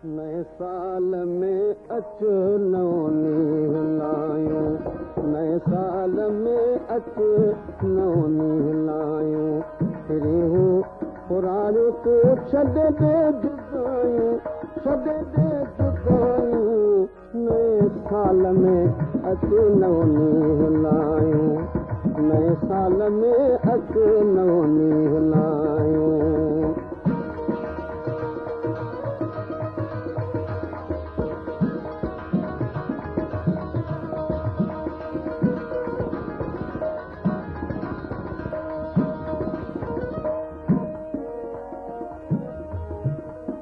नए साल में अच नओं ॾींहुं लायूं, नए साल में अच नओं ॾींहुं लायूं। पहिरियों पुराणो तूं छॾे ॾे जुदायूं, छॾे ॾे जुदायूं। नए साल में अच नओं ॾींहुं लायूं, नए साल में अच नओं ॾींहुं लायूं।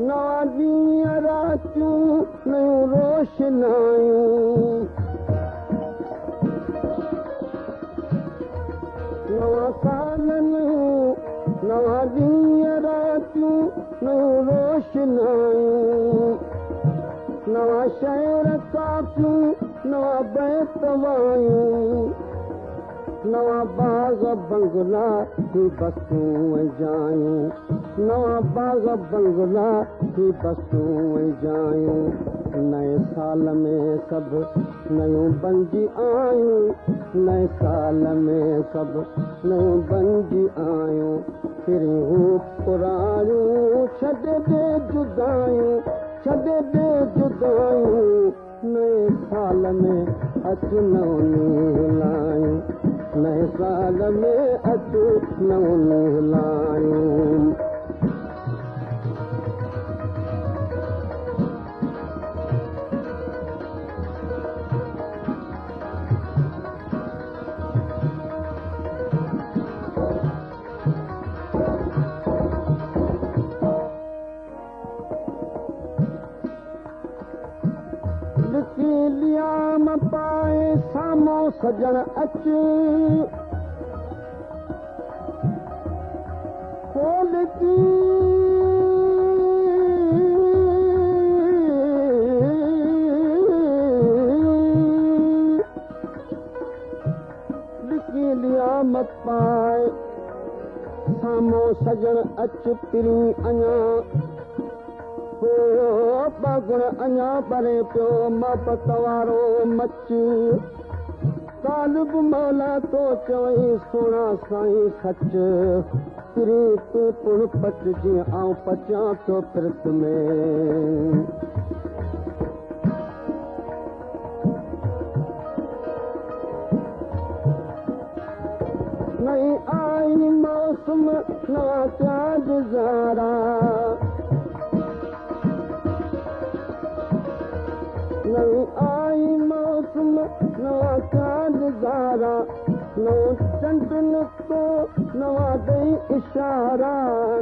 नवां ॾींहं रातियूं नयूं रोशनायूं, नवां साल नयूं, नवां ॾींहं रातियूं नयूं रोशनायूं। नवां शहर काफ़ियूं, नवां बैत वायूं, नवां बाग़ बंगला ही बसूं ऐं जायूं, नवां बाग़ बंगला ही बसूं ऐं जायूं। नए साल में सभु नयूं बणिजी आयूं, नए साल में सभु नयूं बणिजी आयूं। पहिरियों पुराणियूं छॾे ॾे जुदायूं, छॾे ॾे जुदायूं। नए साल में अच नओं ॾींहुं लायूं, नए साल में अच नओं ॾींहुं लायूं। लिखी लियाम पाए साम्हूं सजण अच, खोल की लिखी लियाम पाए साम्हूं सजण अच। पिरीं अञा पगुण अञा परे पियो मोहबत वारो मच। तालिब मौला तो चवई सोणा साईं सच। पिरीं तूं पुण पच जीअं आउं पचां पियो पिरत में। नई आई मौसम नवां थिया गुज़ारा, नई आई मौसम नवां थिया गुज़ारा। नओं चंड निकितो नवां ॾेई इशारा,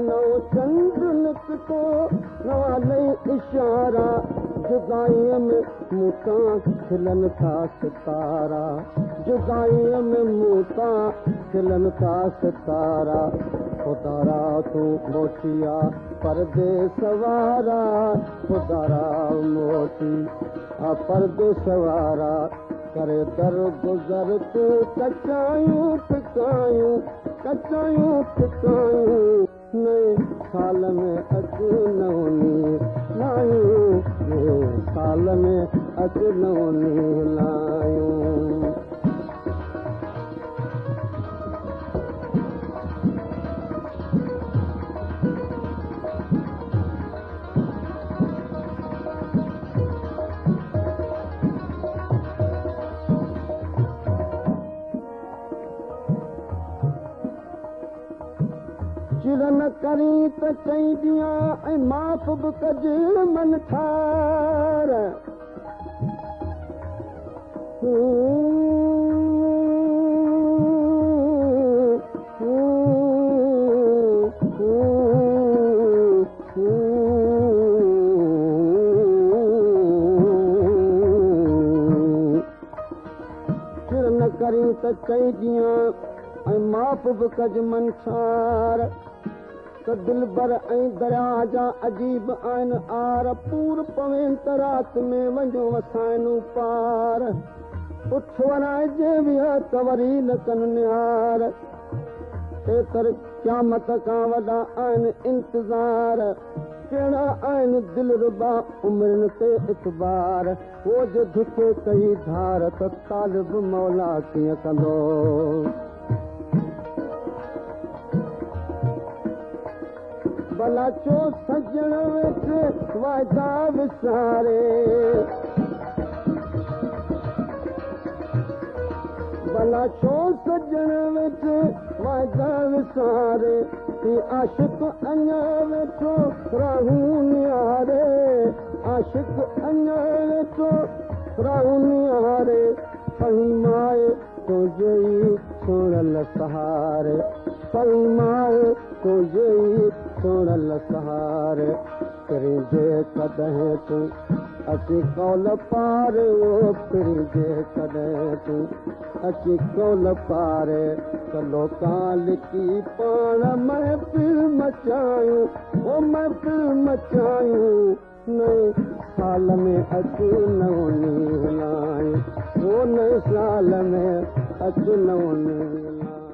नओं चंड निकितो नवां ॾेई इशारा। जुदाईअ में मूं तां खिलनि था सितारा, जुदाईअ में मूं तां खिलनि था सितारा। ख़ुदारा तूं मोटिया परदेस वारा, ख़ुदारा मोटी आ परदेस वारा। करे दर गुज़र तूं कचायूं फिकायूं, कचायूं फिकायूं। नए साल में अच नओं ॾींहुं लायूं, नए साल में अच नओं ॾींहुं लायूं। चिर न करी त चई ॾियां ऐं माफ़ बि कज मन ठार। चिर न करी त चई ॾियां ऐं माफ़ बि कज मन ठार। त दिलबर ऐं दरिया जा अजीब आहिनि are, पूर पवे त राति में वञो वसाइनि पार। पुठ वराइजे बि त वरी न कनि निहार, तेतर क़यामत खां वॾा आहिनि इंतज़ार। ڪهڙا آهن دلربا عمرن تي اعتبار، او جي ڌڪي ڪئي ڌار ته طالب مولا ڪيئن ڪندو؟ ڀلا ڇو سڄڻ ويٺي واعدا وساري، ڀلا ڇو سڄڻ ويٺي واعدا وساري، هي عاشق اڃا ويٺو راهون نهاري، عاشق اڃا ويٺو راهون نهاري، فهيم آهي تنهنجي ئي سهڻل سهاري، فهيم آهي تنهنجي ئي سهڻل سهاري، پرين جي ڪڏهن تون اچي قول پاري، او پرين جي ڪڏهن تون اچي قول پاري، ته لوڪان لڪي پاڻ محفل مچايون، او محفل مچايون، نئين سال ۾ اچ نئون ڏينهن لايون، او نئين سال ۾ اچ نئون ڏينهن لايون.